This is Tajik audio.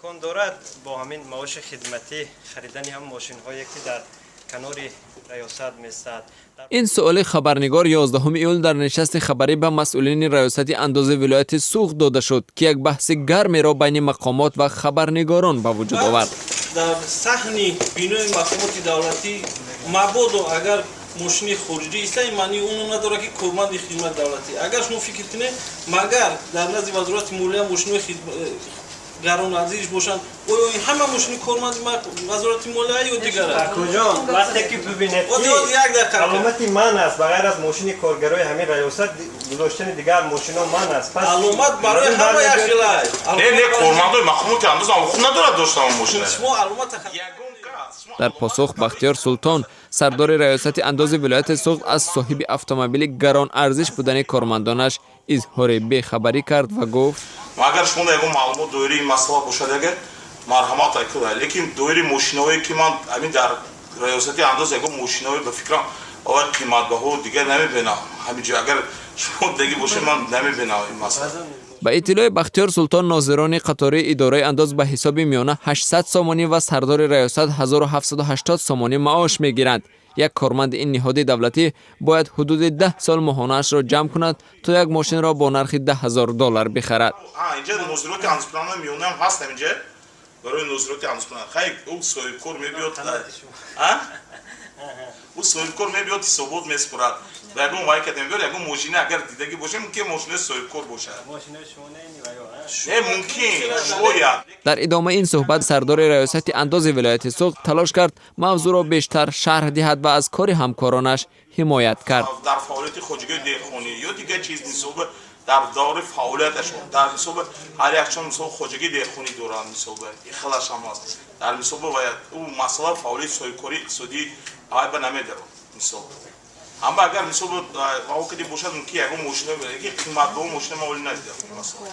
Имкон дорад бо ҳамин маоши хидматӣ харидани ҳам мошинҳое, ки дар канори раёсат местад? Ин суоли хабарнигор 11 июл дар нишасти хабарӣ ба масъулини раёсати андози вилояти Суғд дода шуд, ки як баҳси гармеро байни мақомот ва хабарнигорон ба вуҷуд овард. Дар саҳни бинои мақомоти давлатӣ мабодо агар мошини хориҷӣ иста, ин маънии онро надорад, ки корманди хидмати давлатӣ. Агар шумо фикр кунед, магар дар назди Вазорати молия мошинои гаронарзиш бошанд? Оё ин ҳама мошини корманди Вазорати молия ё дигар аст? Акуҷон, вақте ки бибинед, ки як дақиқа. Аломати ман аст, ба ғайр аз мошини коргарои ҳамин раёсат гузоштани дигар мошино ман аст, пас Аломат барои ҳама якхела. Не, не, кормандои мақомоти андоз ҳуқуқ надорад доштан мошина. Шумо аломата Дар посух Бахтиёр Султон, сардори раёсати андози вилояти Суғд, аз соҳиби автомобили гаронарзиш будани кормандонаш изҳори бехабарӣ кард ва гуфт: Агар шумо ягон маълумот доираи ин масъала бошад, агар марҳамат айкуда, лекин доираи мошинаҳое, ки ман ҳамин дар раёсати андоз ягон мошинаҳое, ба фикрам, овай қиматбаҳо дигар намебинам. Ҳамин ҷо агар шумо дагӣ бошед, ман намебинам ин масъала. Ба иттилои Бахтиёр Султон, нозирони қатории идораи андоз ба ҳисоби миёна 800 сомонӣ ва сардори раёсат 1780 сомонӣ маош мегиранд. Як корманди ин ниҳоди давлатӣ бояд ҳудуди 10 сол моҳонаашро ҷамъ кунад, то як мошинро бо нархи 10 000 доллар бихарад. Инҷа нозироти андозкунандаи миёнаам ҳаст. Инҷа барои нозироти андозкунанда, хай, ӯ соҳибкор мебиёд, ӯ соҳибкор мебиёд, ҳисобот меспорад ва ягон вай када мебиёд, ягон мошина агар дидагӣ бошад, мумкин мошинаи соҳибкор бошад. Не, мумкин, шояд. Дар идомаи ин суҳбат сардори раёсати андози вилояти Суғд талош кард мавзӯъро бештар шарҳ диҳад ва аз кори ҳамкоронаш ҳимоят кард. Дар фаъолияти хоҷагии деҳқонӣ ё дигар чиз, мисоба, дар даври фаъолияташон, дар мисоба ҳар якчон, мисол, хоҷагии деҳқонӣ доранд, мисоба ихелаш ҳам аст. Дар мисоба ва ӯ масъала фаъолияти соҳибкории иқтисодӣ айба намедарод. Мисол, аммо агар, мисол, вақте бошад, мумкин ягон мошина, ки қиматбаҳо мошина ма оли надидам, масалан.